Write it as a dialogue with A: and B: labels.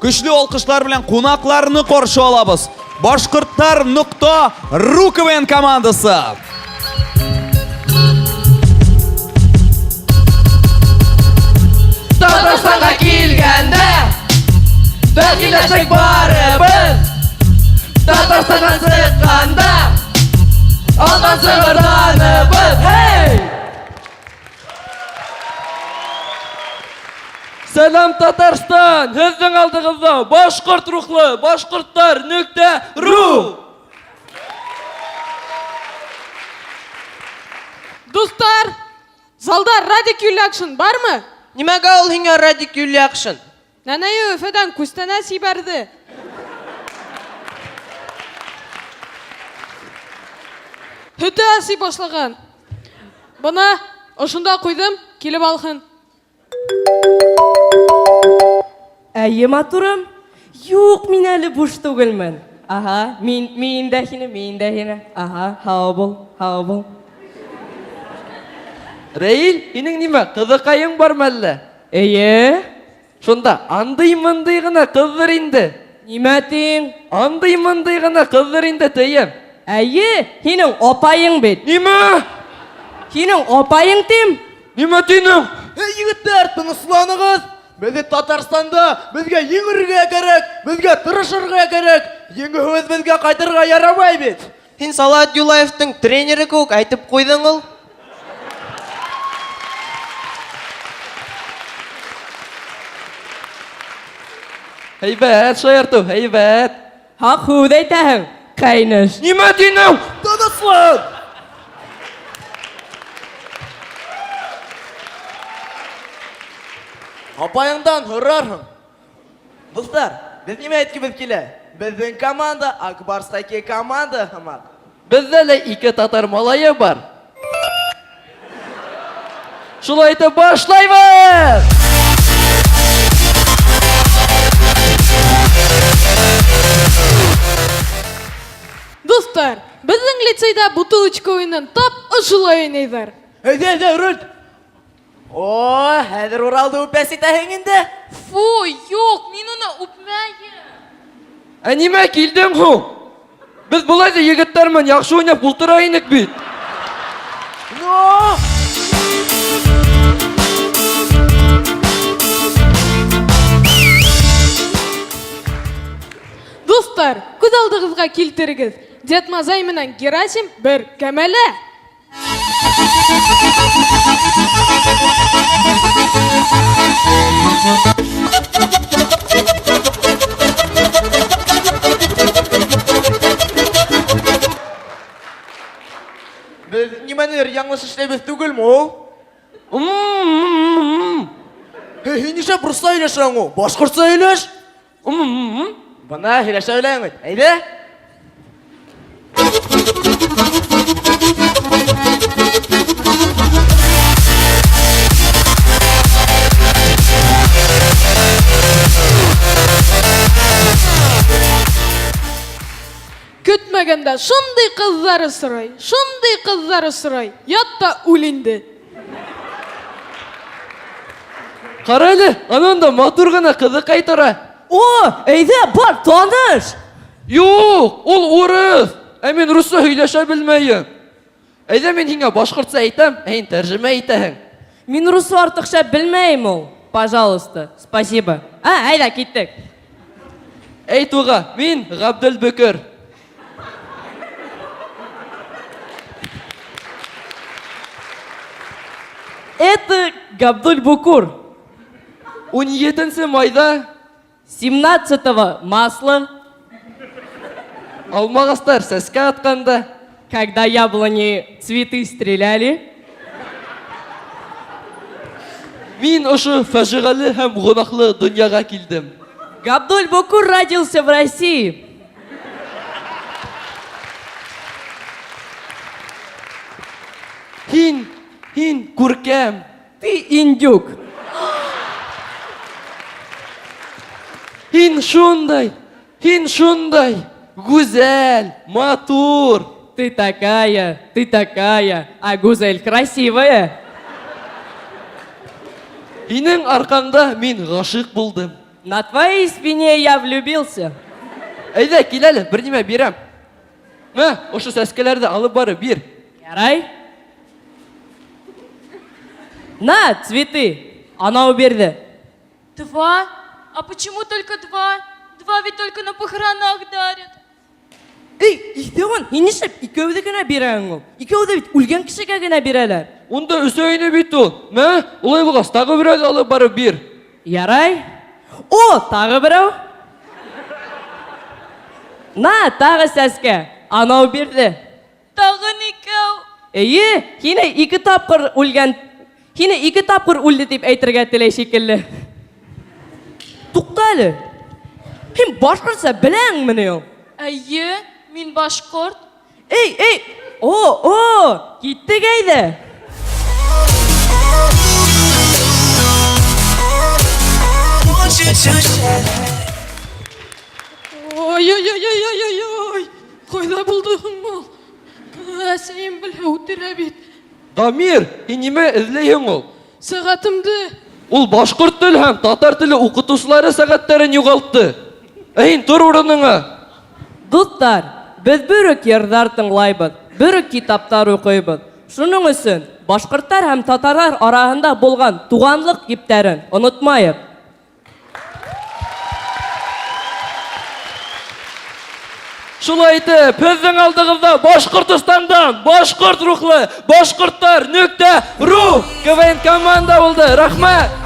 A: Көчле алкышлар белән кунакларны каршы алабыз. Башкортлар нокта ру КВН командасы.
B: Татарстанга килгәндә Бәхилләшик барыбыз Татарстаннан чыкканда Алдан сыгырданыбыз Һей! Сәлам Татарстан! Һезнең алдыгызда башкорт рухлы башкортлар нөктә ру!
C: Дуслар, залда Радик Юльякшин бармы?
B: Нимәгә ул һиңа Радик Юльякшин?
C: Нәнәе Өфедән күстәнәс ибәрде. Һөте әси башлаган. Бына ошында куйдым, килеп алһын.
D: Әйе, матурым. Юк, мин әле буш түгелмен. Ага, мин, мин дә һине, мин дә һине. Ага, һау бул, һау бул.
B: Рәил, һинең нимә, кызыкаең бармы әллә?
D: Әйе.
B: Шунда андый-мондый гына кыздыр инде.
D: Нимә тиң?
B: Андый-мондый гына кыздыр инде, тием.
D: Әйе, һинең апаең бит.
B: Нимә?
D: Һинең апаең тим.
B: Нимә тинең?
E: Эй, егетләр, тынычланыгыз! Без бит Татарстанда, безгә җиңергә кирәк, безгә тырышырга кирәк. Җиңүебез безгә кайтырга ярамай бит.
F: Һин Салават Юлаевтың тренеры кеүек әйтеп куйдың ул.
B: Әйбәт, шаярту, әйбәт.
D: Хак һүз әйтәһең, кайнеш.
B: Нимә динең?
E: Тынычлан! Апаеңдан һорарһың. Дуслар, без нимә әйткебез килә? Безнең команда Ак Барс хоккей команда һымак.
B: Бездә лә ике татар малае бар. Шулай итеп башлайбыз!
C: Дуслар, безнең лицейда бутылочка уенын тап ошолай уйныйлар.
E: Әйдә, әйдә, Рульт! О, хәзер Уралды үпәс итәһең инде.
C: Фу, юк, мин уны үпмәем.
B: Ә нимә килдең һуң? Без болай да егетләр белән яхшы уйнап утыра инек бит.
E: Ну!
C: Дуслар, күз алдыгызга килтерегез. Дед Мазай менән Герасим бер кәмәлә.
E: Без нимәнедер яңлыш эшләйбез түгелме ул? Һей, һин нишләп русча сөйләшәң ул? Башкортча сөйләш. Бына һөйләшә беләң бит. Әйдә.
C: Көтмәгәндә шундый кызлар сорый, шундый кызлар сорый. Ят та үл инде.
B: Кара әле, анан да матур гына кызыкай тора.
D: О, әйдә, бар, таныш!
B: Юк, ул урыс. Ә мин русча һөйләшә белмәем. Әйдә мин һиңа башкортча әйтәм, ә һин тәрҗемә итәһең.
D: Мин русча артыкча белмәем ул. Пожалуйста, спасибо. А, әйдә, киттек.
B: Әйт уга, мин Габделбөкер.
D: Это Габдуль Букур.
B: 17 майда
D: 17 масла,
B: алмагаслар сәскә атканда
D: когда яблони цветы стреляли,
B: мин ошо фаҗигале һәм гөнаһлы дөньяга килдем.
D: Габдуль Букур родился в России.
B: Һин, һин күркәм.
D: Ты индюк.
B: Һин шундай, һин шундай гүзәл, матур.
D: Ты такая, ты такая, а Гузель красивая.
B: Һинең аркаңда мин гашыйк булдым.
D: На твоей спине я влюбился.
B: Әйдә, кил әле, бер нимә бирәм. Мә, ошо сәскәләрне алып барып бир.
D: Ярай. На, цветы. Анау бирде.
C: Два? А почему только два? Два ведь только на похоронах дарят.
D: Эй, икәвен, һин нишләп икәүне генә бирәң ул? Икәү дә бит үлгән кешегә генә бирәләр.
B: Унда өсәү ине бит ул. Мә, улай булгач, тагы берәүне алып барып бир.
D: Ярай. О, тагы берәү. На, тагы сәскә. Анау бирде.
C: Тагын икәү.
D: Әйе, һине ике тапкыр үлгән, һине ике тапкыр үлде дип әйтергә теләй шикелле. Тукта әле. Һин башкортча беләңмени ул?
C: Әйе, мин башкорт.
D: Эй, эй! О, о! Киттек әйдә.
C: Ой-ой-ой-ой-ой-ой! Кайда булды һуң ул? Әсәем белә үтерә бит.
B: Дамир, һин нимә эзләйһең ул?
C: Сәгатемде.
B: Ул башкорт теле һәм татар теле укытучылары сәгатьләрен югалтты. Ә һин тор урыныңа.
D: Дуслар, без бер үк йырлар тыңлайбыз, бер үк китаплар укыйбыз. Шуның өчен башкортлар һәм татарлар араһында булган туганлык епләрен онытмаек.
B: Шулай итеп, һезнең алдыгызда Башкортостандан башкорт рухлы башкортлар нөктә ру КВН команда булды. Рәхмәт!